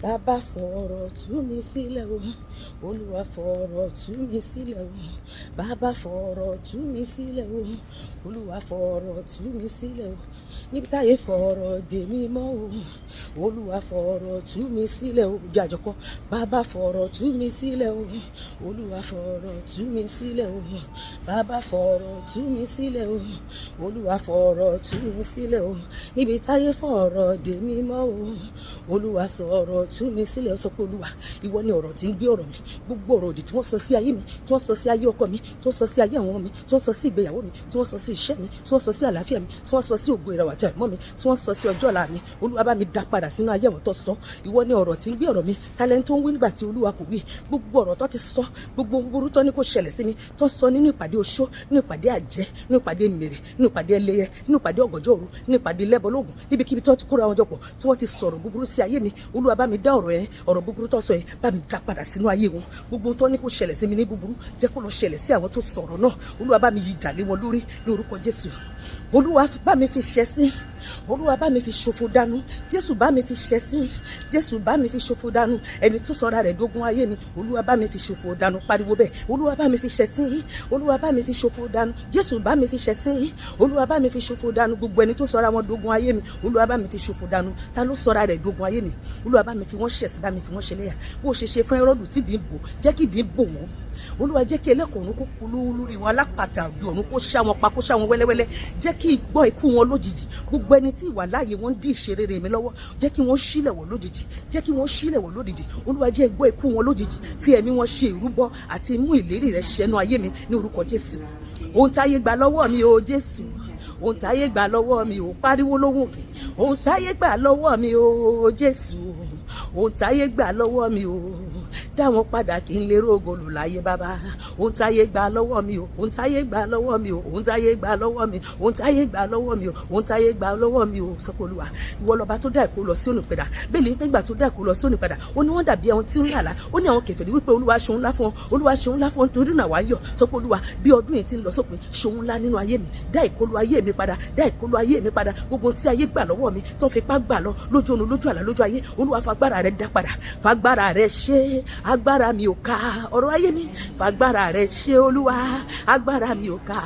Bàbá fọ̀rọ̀ tú mi sílẹ̀ o, Olúwa fọ̀rọ̀ tú mi sílẹ̀ o. Bàbá fọ̀rọ̀ tú mi sílẹ̀ o, Olúwa fọ̀rọ̀ tú mi sílẹ̀ o. Níbi táyé fọ̀rọ̀ dè mí mọ́ o, Olúwa fọ̀rọ̀ tú mi sílẹ̀ o. Jẹ́ àjọkọ́. Bàbá fọ̀rọ̀ tú mi sílẹ̀ o, Olúwa fọ̀rọ̀ tú mi sílẹ̀ o. Bàbá fọ̀rọ̀ tú mi sílẹ̀ o, Olúwa fọ̀rọ̀ tú mi sílẹ̀ o. Níbi táyé fọ̀rọ̀ dè mí mọ́ o, Olúwa sọ̀rọ̀ tú mi sílẹ̀. Ó sọ pé, Olúwa, ìwọ ni ọ̀rọ̀ tí ń gbé ọ̀rọ̀ mi. Gbogbo ọ̀rọ̀ òdì tí wọ́n sọ sí ayé mi, tí wọ́n sọ sí ayé ọkọ mi, tí wọ́n sọ sí ayé àwọn ọmọ mi, tí wọ́n sọ sí ìgbéyàwó mi, tí wọ́n sọ sí iṣẹ́ mi, tí wọ́n sọ sí àlàáfíà mi, tí wọ́n sọ sí ògo ìràwọ̀ àti àìmọ́ mi, tí wọ́n sọ sí ọjọ́ ọ̀la mi, Olúwa, bá mi dá padà sínú ayé àwọn tó sọ. Ìwọ ni ọ̀rọ̀ tí ń gbé ọ̀rọ̀ mi. Talent tó ń wí nígbà tí Olúwa kò wí. Gbogbo ọ̀rọ̀ tó ti sọ, gbogbo búburú tó ní kó ṣẹlẹ̀ sí mi, tó sọ nínú ìpàdé oṣó, nínú ìpàdé àjẹ́, nínú ìpàdé mèrè, nínú ìpàdé ẹlẹ́yẹ, nínú ìpàdé ọ̀gànjọ́ òru, nínú ìpàdé lẹ́bọ̀lógún, níbikíbi tó ti kóra wọn jọpọ̀, tí wọ́n ti sọ̀rọ̀ búburú sí ayé mi, Olúwa, bá mi dá ọ̀rọ̀ yẹn, ọ̀rọ̀ búburú tó sọ yẹn, bá mi dá padà sínú ayé wọn. Gbogbo tó ní kó ṣẹlẹ̀ sí mi ní búburú, jẹ́ kó lọ ṣẹlẹ̀ sí àwọn tó sọ̀rọ̀ náà. Olúwa, bá mi yí dà lé wọn lórí ní orúkọ Jésù. Olúwa, bá mi fi ṣẹ̀sín. Olúwa, bá mi fi ṣòfò dànù. Jésù, bá mi fi ṣẹ̀sín. Jésù, bá mi fi ṣòfò dànù. Ẹni tó sọra rẹ̀ dógún ayé mi, Olúwa, bá mi fi ṣòfò dànù. Pariwo bẹ́ẹ̀. Olúwa, bá mi fi ṣẹ̀sín. Olúwa, bá mi fi ṣòfò dànù. Jésù, bá mi fi ṣẹ̀sín. Olúwa, bá mi fi ṣòfò dànù. Gbogbo ẹni tó sọra wọn dógún ayé mi, Olúwa, bá mi fi ṣòfò dànù. Ta ló sọra rẹ̀ dógún ayé mi? Olúwa, bá mi fi wọ́n ṣẹ̀sín, bá mi fi wọ́n ṣẹlẹ́yà. Bó ṣe ṣe fún Hẹ́rọ́dù tí dìín bò, jẹ́ kí dìín bò wọ́n. Olúwa, jẹ́ kí ẹlẹ́kọ̀ọ́ ọ̀run kó kulú lórí wọn, alápàtà òbí ọ̀run kó ṣá wọn pa, kó ṣá wọn wẹ́lẹ́wẹ́lẹ́. Jẹ́ kí gbọ́ ikú wọn lójijì. Gbogbo ẹni tí ìwà láàyè wọn dí ìṣerere mi lọ́wọ́, jẹ́ kí wọ́n sílẹ̀ wọ̀ lójijì, jẹ́ kí wọ́n sílẹ̀ wọ̀ lójijì. Olúwa, jẹ́ gbọ́ ikú wọn lójijì. Fi ẹ̀mí wọn ṣe ìrúbọ àti mú ìlérí rẹ̀ ṣẹnu ayé mi ní orúkọ Jésù. Ohun táyé gbà lọ́wọ́ mi o, Jésù, ohun táyé gbà lọ́wọ́ mi ò, pariwo lóhùn òkè. Ohun táyé gbà lọ́wọ́ mi o, Jésù, ohun táyé gbà lọ́wọ́ mi o, dá wọn padà kí n lè rógo lò láyé. Bàbá, ohun táyé gbà lọ́wọ́ mi o, ohun táyé gbà lọ́wọ́ mi o, ohun táyé gbà lọ́wọ́ mi, ohun táyé gbà lọ́wọ́ mi o, ohun táyé gbà lọ́wọ́ mi o. Sọ pé, Olúwa, ìwọ lọba tó dá ìkó lọ sí òní padà. Bẹ́ẹ̀ ni nígbà tó dá ìkó lọ sí òní padà, ó ní wọ́n dàbí àwọn tí ń làlá. Ó ní àwọn kèfèrí wípé, "Olúwa ṣeun ńlá fún ọ, Olúwa ṣeun ńlá fún ọ." Nítorí náà wá yọ̀. Sọ pé, Olúwa, bí ọdún yìí ti ń lọ sópin, ṣeun ńlá nínú ayé mi. Dá ìkólú ayé mi padà, dá ìkólú ayé mi padà. Gbogbo tí ayé gbà lọ́wọ́ mi, tó fipá gbà lọ lójú oorun, lójú àlá, lójú ayé, Olúwa, fagbára rẹ dá padà. Fagbára rẹ ṣe, agbára mi ò ká ọ̀rọ̀ ayé mi. Fagbára rẹ ṣe, Olúwa, agbára mi ò ká.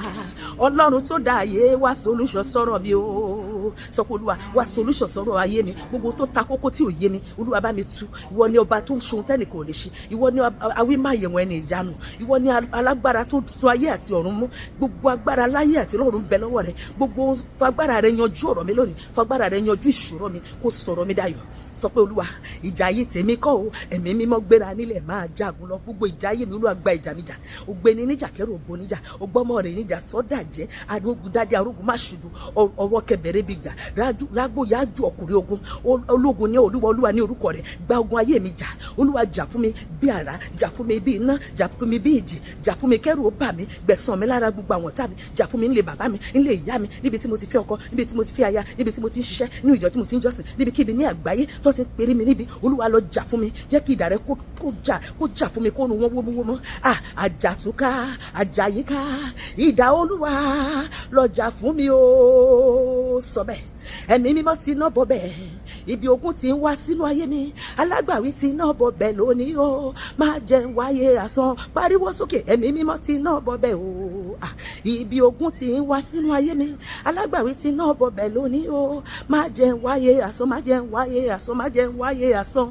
Ọlọ́run tó dá ayé, wá solution sọ̀rọ̀ mi o. Sọ pé, Olúwa, wá solution sọ̀rọ̀ ayé mi. Gbogbo tó ta kókó tí ò yé mi, Olúwa, bá mi tú. Ìwọ ni ọba tó ń ṣohun tẹ́nìkan ò lè ṣe. Ìwọ ni awímáyẹ̀wọ̀n ẹni ìyanu. Ìwọ ni alágbára tó tún ayé àti ọ̀run mú. Gbogbo agbára láyé àti lọ́run bẹ lọ́wọ́ rẹ. Gbogbo fagbára rẹ yanjú ọ̀rọ̀ mi lónìí. Fagbára rẹ yanjú ìṣòro mi, kó sọ̀rọ̀ mi dayọ̀. Sọ pé, Olúwa, ìjà ayé tèmi kọ́ o. Ẹ̀mí Mímọ́, gbéra nílẹ̀, máa jagun lọ. Gbogbo ìjà ayé mi, Olúwa, gba ìjà mi jà. Ògbéni níjà kẹrù òbò níjà, ògbọ́mọ rẹ̀ níjà sọ́dà jẹ́ arógun dádé, arógun má ṣùdù, ọwọ́ kẹbẹ̀rẹ̀ bí gbà rágbó yájú ọkùnrin ogun. Ológun ní Olúwa, Olúwa ní orúkọ rẹ̀. Gba ogun ayé mi jà. Olúwa, jà fún mi bí àrá, jà fún mi bí iná, jà fún mi bí ìjì, jà fún mi kẹrù ó bà mí. Gbẹ̀san mi lára gbogbo àwọn ọ̀tá mi. Jà fún mi nílé bàbá mi, nílé ìyá mi, níbi tí mo ti fẹ́ ọkọ, níbi tí mo ti fẹ́ aya, níbi tí mo ti ń ṣiṣẹ́, ní ìjọ tí mo ti ń jọ́sìn, níbikíbi ní àgbáyé tó ti ń perí mi níbi. Olúwa, lọ jà fún mi. Jẹ́ kí idà rẹ kó jà, kó jà fún mi, kó nu wọn wómúwómú. Àjàtúká, àjàyíká, idà Olúwa, lọ jà fún mi o. Sọ bẹ́ẹ̀. Ẹ̀mí Mímọ́ ti iná bọ̀ bẹ́ẹ̀. Ibi ogun ti ń wá sínú ayé mi, alágbàwí ti iná bọ̀ bẹ́ẹ̀ lónìí o. Má jẹ́ ń wáyé asán. Pariwo sókè. Ẹ̀mí Mímọ́ ti iná bọ̀ bẹ́ẹ̀ o. Ibi ogun ti ń wá sínú ayé mi, alágbàwí ti iná bọ̀ bẹ́ẹ̀ lónìí o. Má jẹ́ ń wáyé asán, má jẹ́ ń wáyé asán, má jẹ́ ń wáyé asán.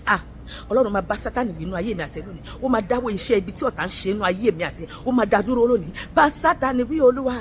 Ah, Ọlọ́run máa bá Sátani wí inú ayé mi àti ẹ lónìí. Ó máa dáwọ́ iṣẹ́ ibi tí ọ̀tá ń ṣe inú ayé mi àti ó máa dá dúró lónìí. Bá Sátani wí, Olúwa,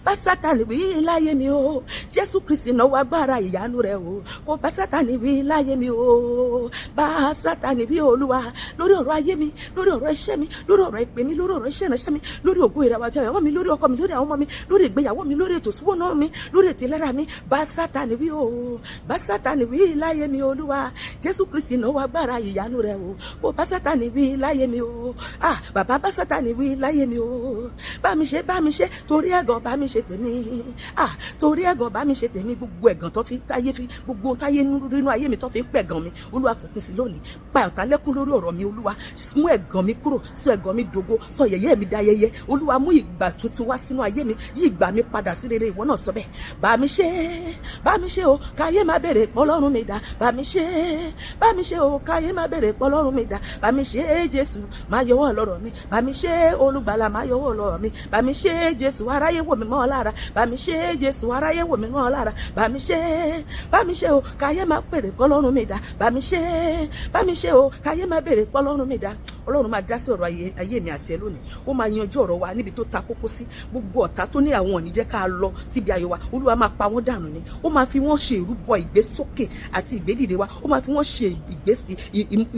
bá Sátani wí láyé mi o. Jésù Kristi, náwó agbára ìyanu rẹ o, kó bá Sátani wí láyé mi o. Bá Sátani wí, Olúwa, lórí ọ̀rọ̀ ayé mi, lórí ọ̀rọ̀ iṣẹ́ mi, lórí ọ̀rọ̀ ìpè mi, lórí ọ̀rọ̀ iṣẹ́ ìránṣẹ́ mi, lórí ògo ìràwọ̀ àti àwọn mi, lórí ọkọ mi, lórí àwọn ọmọ mi, lórí ìgbéyàwó mi, lórí ètò ìṣúná mi, lórí ètò ìlera mi. Bá Sátani wí o, bá Sátani wí láyé mi. Olúwa Jésù Kristi, náwó agbára ìyanu rẹ o, kó bá Sátani wí láyé mi o. Ah, bàbá, bá Sátani wí láyé mi o. Bá mi ṣe, bá mi ṣe, torí ẹ̀gàn, bá mi ṣe tèmi. Ah, torí ẹ̀gàn, bá mi ṣe tèmi. Gbogbo ẹ̀gàn tó fi táyé fi, gbogbo táyé nínú ayé mi tó fi ń pẹ̀gàn mi, Olúwa, fòpin sí lónìí. Pa ọ̀tá lẹ́kún lórí ọ̀rọ̀ mi. Olúwa, mú ẹ̀gàn mi kúrò, sọ ẹ̀gàn mi dògo, sọ yẹ̀yẹ́ mi dayẹyẹ. Olúwa, mú ìgbà tuntun wá sínú ayé mi, yí ìgbà mi padà sí rere. Ìwọ náà sọ bẹ́ẹ̀. Bá mi ṣe, bá mi ṣe o, káyé má béèrè pọ́lọ́run mi dá. Bá mi ṣe. Bá mi ṣe o, káyé má bèrè pọ́lọ́run mi dà. Bá mi ṣe, Jésù, má yọwọ́ lọ́rọ̀ mi. Bá mi ṣe, Olùgbàlà, má yọwọ́ lọ́rọ̀ mi. Bá mi ṣe, Jésù, aráyé wò mí mọ́ lára. Bá mi ṣe, Jésù, aráyé wò mí mọ́ lára. Bá mi ṣe, bá mi ṣe o, káyé má bèrè pọ́lọ́run mi dà. Bá mi ṣe, bá mi ṣe o, káyé má bèrè pọ́lọ́run mi dà. Ọlọ́run máa dá sí ọ̀rọ̀ ayé mi àti ẹ lónìí. Ó máa yanjú ọ̀rọ̀ wa níbi tó ta kókó sí. Gbogbo ọ̀tá tó ní àwọn ò ní jẹ́ ká lọ síbi ayọ̀ wa, Olúwa máa pa wọ́n dànù ni. Ó máa fi wọ́n ṣe ìrúbọ ìgbésókè àti ìgbédìde wa. Ó máa fi wọ́n ṣe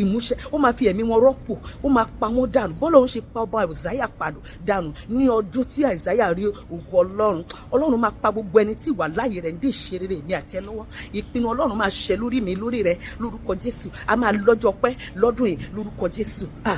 ìmúṣẹ. Ó máa fi ẹ̀mí wọn rọ́pò. Ó máa pa wọ́n dànù bọ́lá òun ṣe pa ọba Àìsáyà padà dànù ní ọdún tí Àìsáyà rí ògo Ọlọ́run. Ọlọ́run máa pa gbogbo ẹni tí ìwà láàyè rẹ̀ ń dé ìṣeré mi àti ẹ lọ́wọ́. Ìpinnu Ọlọ́run máa ṣẹ lórí mi, lórí rẹ, lórúkọ Jésù. A máa lọ́jọ́ pẹ́ lọ́dún yìí lórúkọ Jésù. Àmín.